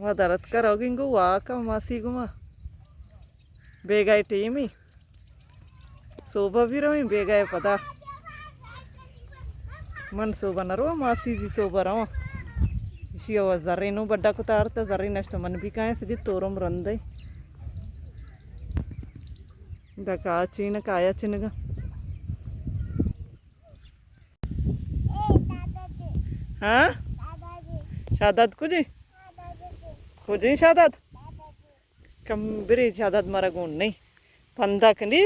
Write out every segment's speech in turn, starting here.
ما درتکا روگیں گوں واکا ماسی گوما۔ بیگاہ ٹیمی۔ سوبا بھی رویں، بیگاہ پدا۔ من سوبا نہ رواں، ماسی زی سوبا رواں۔ اشی او زرینو بڈا کتارتا، زرین اشتا من بھی کائیں سجی تورم رندے۔ دا کاچی نہ کایا چنگا۔ ہاں؟ شاداد کجی؟ کجی شاداد؟ کم برے شاداد مارا گون نہیں۔ پندا کنی؟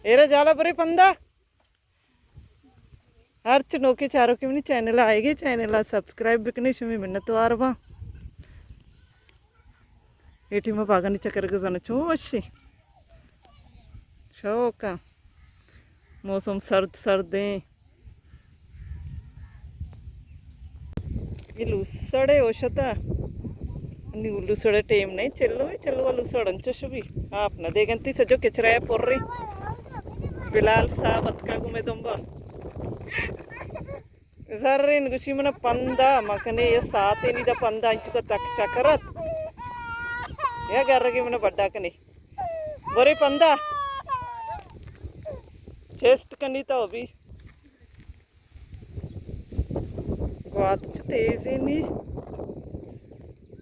ایرا جالا برے پندا؟ ہرچ نوکے چاروکے منی چینل آئیگے، چینل سبسکرائب بکنے، شمی منتوار باں۔ اے ٹیم ءَ باگانی چکر گزانا چون وشی شوق ءَ۔ موسم سرد سرد ایں۔ اے لوسڑے اوشتا۔ نی لوسڑے ٹیم نہیں، چلو، چلو لوسڑ انچش بھی۔ آپ نہ دیگنتی سجو کچرا پوری۔ بلال صاحب اتکا گمے دمبا۔ زرین گوشی من پندا مکنے، یا ساعتے نی دا پندا انچکا تک چکرت۔ یا گرگی من بڈا کنے۔ برے پندا۔ چیسٹ کنی تو بھی۔ گوات چو تیزی نی۔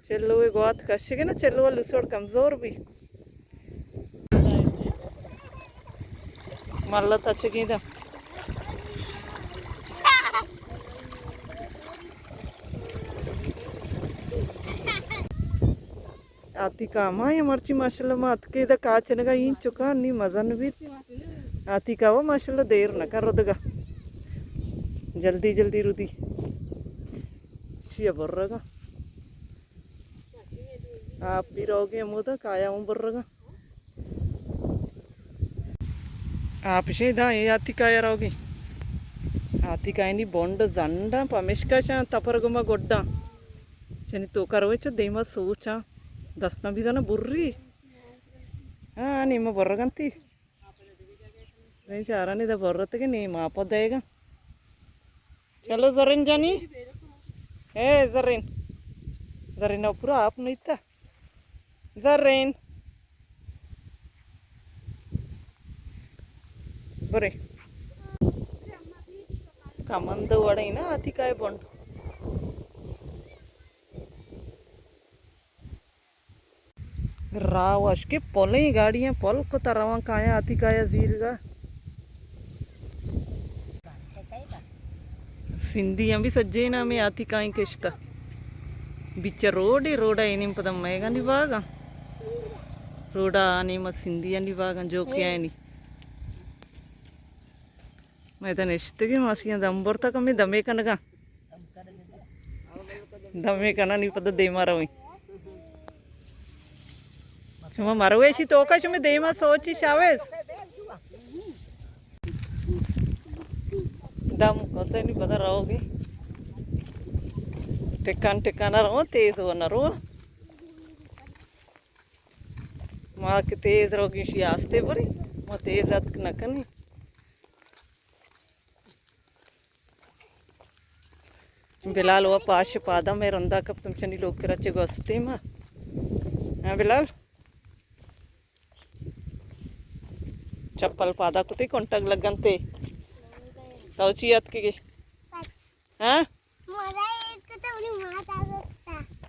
چلو اے گوات کشگے نا، چلو لوسڑ کمزور بھی۔ ملت اچگی دا۔ آتی کاما یا مرچی ماشاءاللہ ما اتکے دا کاچنگا این چکا نی مزن بیت۔ آتی کاوا ماشاءاللہ دیر نہ کر ردگا۔ جلدی جلدی ردی۔ شیا برگا۔ آپ بھی روگے ہمودا کایا ہوں برگا۔ آپ شے دا اے آتی کایا روگی۔ آتی کائنی بونڈ زنڈا پمشکا شان تپر گما گڈا۔ شنی تو کروے چو دیما سوچا۔ دستاں بھی زنا بری۔ ہاں، نیمہ برگنتی۔ زین چارانی دا برت کہ نیم آپ دے گا۔ چلو زرین جانی۔ اے زرین۔ زرین پورا آپ نہیں تا۔ زرین۔ برے۔ کمند وڑے نا آتی کائے بنڈ۔ راہ وش کہ پلیں گاڑیاں پل کتا رواں کایاں آتی کایا زیرگا۔ سندھی ہم بھی سجے نامے آتی کائیں کشتا۔ بچ روڈ ہی روڈا اینیم پدا میگانی باگا۔ روڈا آنیم سندھی آنی باگا جو کہ آنی۔ میں تو نشتگی ماسیاں دم برتا کمی دمے کنگا۔ دمے کنانی پدا دیما رویں۔ شما مرویشی توکا شما دیما سوچی شاویز۔ دم کتنی پدا روگی۔ ٹکان ٹکانا رو تیز و نرو۔ ما کہ تیز روگی شی آستے بری۔ ما تیز اتک نکنی۔ بلال و پاش پادا میں رندا کپتم چنی لوگ کرا چے گوستی ما۔ ہاں بلال؟ چپل پادا کتی کنٹگ لگنتے۔ تو چی اتکگے؟ ہاں؟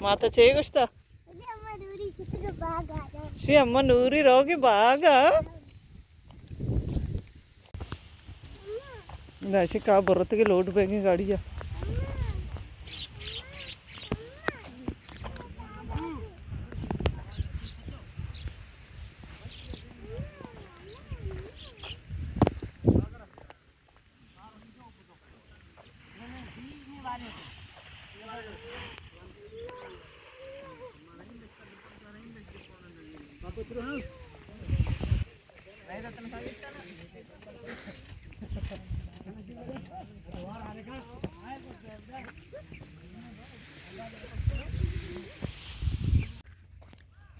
ماتا چے گوشتا؟ شی اما نوری روگی باگا۔ داشی کا برت کے لوڈ بیگیں گاڑی ہے۔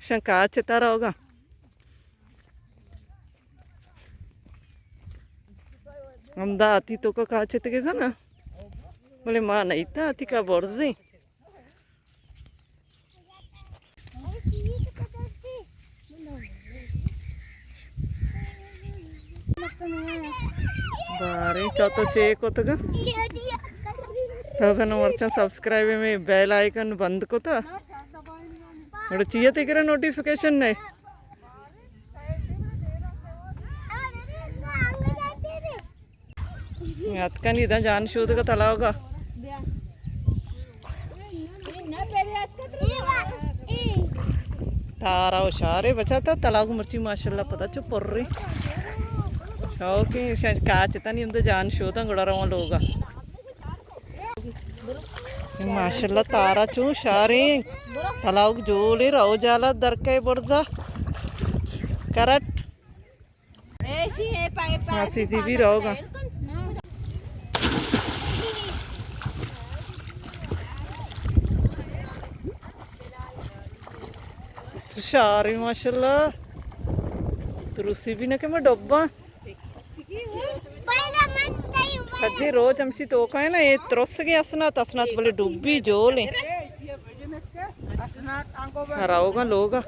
شنکا چتا رہوگا۔ ہمدا آتی توکا کاچتگے زنا۔ بلے ما نئیتا آتی کا برزی۔ چا تو چے کتگ؟ تو زن مرچاں سبسکرائب میں بیل آئیکن بند کتا۔ گڑا چیا تئی کرا نوٹیفکیشن نئے؟ اتکن ادا جان شودگا تلاوگا۔ تارا ہوشارے بچا، تا تلاوگ مرچی ماشاءاللہ پتا چو پرے۔ شوقیں شاید کاچ تانی ہم تو جان شوداں گڑا رواں لوگا۔ ماشاءاللہ تارا چو شاریں۔ تلاوگ جوڑے رو جالا درکے برزا۔ کرٹ۔ ماسی زی بھی رہوگا۔ شاری ماشاءاللہ۔ تروسی بھی نہ کہ میں ڈبا۔ سجے روچ ہمشی توکا ہے نا، اے ترس گے اسنات، اسنات بلے ڈبی جولیں۔ روگا لوگا۔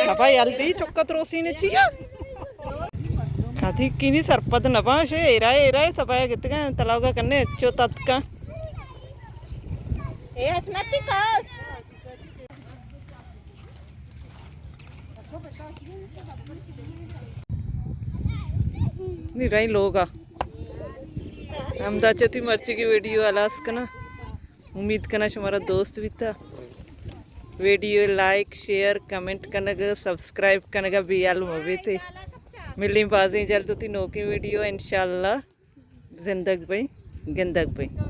بابا، یل دی چکا تروسی نے چیا؟ کدی کینی سرپد نباں، شے ایرا ایرا سبایا گتگا تلاوگا کنے اچو تتکا۔ اے اسناتی کار۔ نی رہی لوگا۔ ہمدا چتی مرچی کی ویڈیو ہلاس کنا۔ امید کنا شمارا دوست بیتا۔ Video like, share, comment king, subscribe کنگا بے حال مبیتے۔ ملیں بازیں جلد وتی نوکیں ویڈیو انشاءاللہ۔ زندگ بئیں، گندگ بئیں۔